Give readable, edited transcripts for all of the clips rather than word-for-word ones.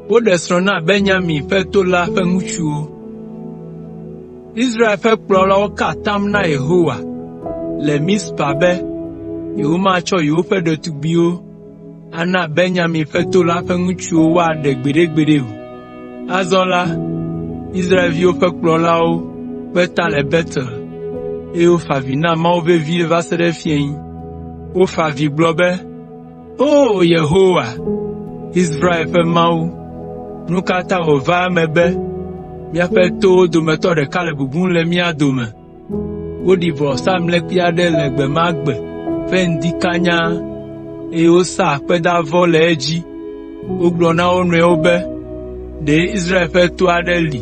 Woɖe srɔ̃ na Benyamin ƒe to la ƒe ŋutsuwo. Israel ƒe kplɔlawo ka atam na Yehowa le Mizpa be yewomatsɔ yewoƒe ɖetugbiwo ana Benyamin ƒe to la ƒe ŋutsuwo woaɖe gbeɖegbeɖe o. Azɔ la, Israelviwo ƒe kplɔlawo kpe ta le Betel, eye wofa avi na Mawu vevie va se ɖe fiẽ. Wofa avi gblɔ be, “O Yehowa, Israel ƒe Mawu, nu ka ta wòva eme be míaƒe towo dometɔ ɖeka le bubum le mía dome?” Woɖi vɔsamlekpui aɖe le gbe ma gbe ƒe ŋdi kanya, eye wosa akpedavɔ le edzi. Wogblɔ na wo nɔewo be, “Ɖe Israel ƒe to aɖe li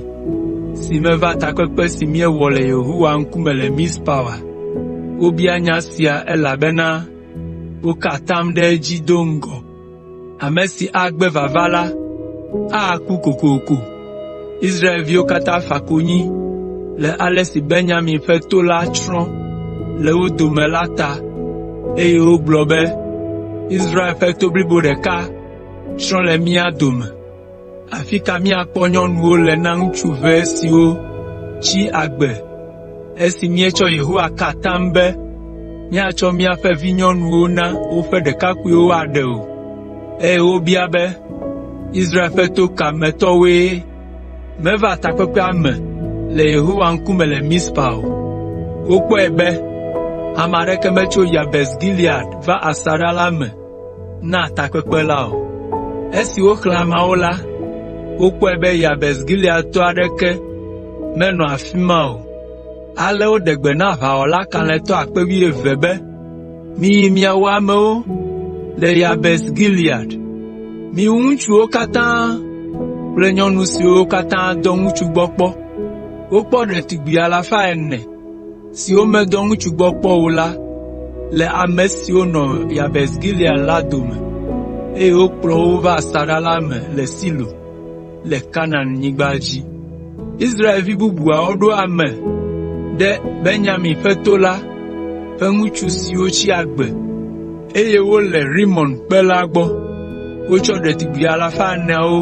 si meva takpekpe si míewɔ le Yehowa ŋkume le Mizpa oa?” Wobia nya sia elabena woka atam ɖe edzi do ŋgɔ. Ame si agbe vava la, aku kokoko. Israelviwo katã fa konyi le ale si Benyamin ƒe to la tsrɔ̃ le wo dome la ta, eye wogblɔ be, “Israel ƒe to blibo ɖeka tsrɔ̃ le mía dome. Afi ka míakpɔ nyɔnuwo le na ŋutsu ʋɛ siwo tsi agbe esi míetsɔ Yehowa ka atam be míatsɔ míaƒe vinyɔnuwo na woƒe ɖekakpuiwo woaɖe o?” Eye wobia be, “Israel ƒe to ka me tɔwoe meva takpekpea me le Yehowa ŋkume le Mizpa o?” Wokpɔe be ame aɖeke metso Yabes Gilead va asaɖa la me na takpekpe la o. Esi woxlẽ ameawo la, wokpɔe be Yabes Gileadtɔ aɖeke menɔ afi ma o. Ale woɖe gbe na aʋawɔla kalẽtɔ akpe wuieve be, “Miyi miawu amewo le Yabes Gilead. Miwu ŋutsuwo katã kple nyɔnu siwo katã dɔ ŋutsu gbɔ kpɔ.” Wokpɔ ɖetugbi alafa ene siwo medɔ ŋutsu gbɔ kpɔ o la le ame siwo nɔ Yabes Gilead la dome, eye wokplɔ wo va asaɖa la me le Silo, le Kanaanyigba dzi. Israelvi bubuawo ɖo ame ɖe Benyamin ƒe to la ƒe ŋutsu siwo tsi agbe, eye wole Rimon kpe la gbɔ. Wotsɔ ɖetugbi alafa eneawo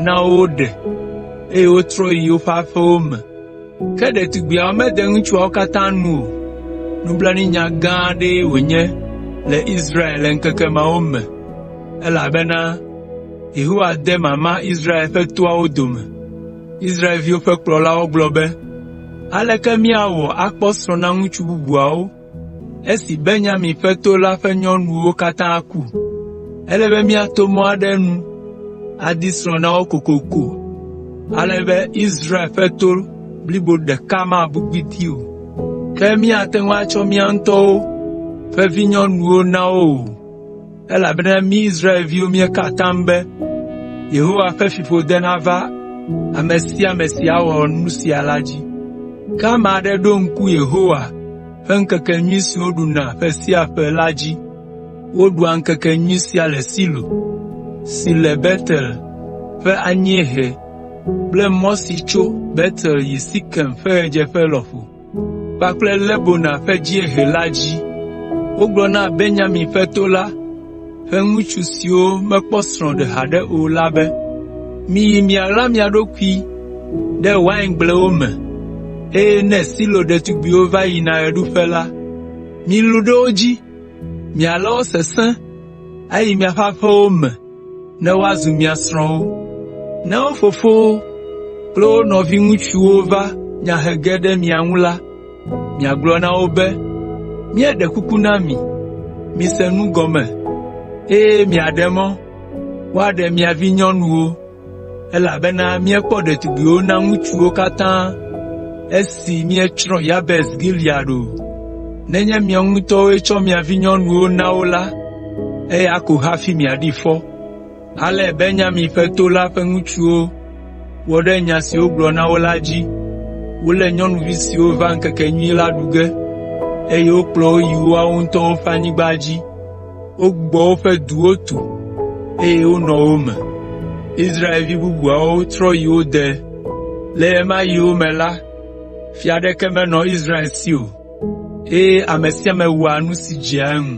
na wo woɖe, eye wotrɔ yi woƒe aƒewo me. Ke ɖetugbiawo mede ŋutsuawo katã nu o. Nublanuinya gã aɖee wònye le Israel le ŋkeke mawo me, elabena Yehowa de mama Israel ƒe toawo dome. Israelviwo ƒe kplɔlawo gblɔ be, “Aleke míawɔ akpɔ srɔ̃ na ŋutsu bubuawo esi Benyamin ƒe to la ƒe nyɔnuwo katã ku? Ele be míato mɔ aɖe nu adi srɔ̃ na wo kokoko ale be Israel ƒe to blibo ɖeka mabu gbidii o. Ke míate ŋu atsɔ mía ŋutɔwo ƒe vinyɔnuwo na wo o, elabena mí Israelviwo míeka atam be Yehowa ƒe fiƒode nava ame sia ame si awɔ nu sia la dzi.” Ke ame aɖe ɖo ŋku Yehowa ƒe ŋkekenyui si woɖuna ƒe sia ƒe la dzi. Woɖua ŋkekenyui sia le Silo, si le Betel ƒe anyiehe kple mɔ si tso Betel yi Sekem ƒe ɣedzeƒe lɔƒo kpakple Lebona ƒe dziehe la dzi. Wogblɔ na Benyamin ƒe to la ƒe ŋutsu siwo mekpɔ srɔ̃ ɖe haɖe o la be, “Miyi miaɣla mia ɖokui ɖe waingblewo me, eye ne Silo ɖetugbiwo va yina ɣe ɖuƒe la, milũ ɖe wo dzi, mialé wo sesẽ ayi miaƒe aƒewo me ne woazu mia srɔ̃wo. Ne wo fofowo kple wo nɔviŋutsuwo va nya he ge ɖe mia ŋu la, miagblɔ na wo be, ‘Míeɖe kuku na mi, mise nu gɔme, eye miaɖe mɔ woaɖe mia vinyɔnuwo, elabena míekpɔ ɖetugbiwo na ŋutsuwo katã esi míetsrɔ̃ Yabes Gilead o. Nenye miawo ŋutɔwoe tsɔ mia vinyɔnuwo na wo la, eya ko hafi miaɖi fɔ.’ ” Ale Benyamin ƒe to la ƒe ŋutsuwo wɔ ɖe nya si wogblɔ na wo la dzi. Wolé nyɔnuvi siwo va ŋkekenyui la ɖu ge, eye wokplɔ wo yi woawo ŋutɔ ƒe anyigba dzi. Wogbugbɔ woƒe duwo tu, eye wonɔ wo me. Israelvi bubuawo trɔ yi wo de. Le ɣe ma ɣiwo me la, fia aɖeke menɔ Israel si o, eye ame sia ame wɔa nu si dzea eŋu.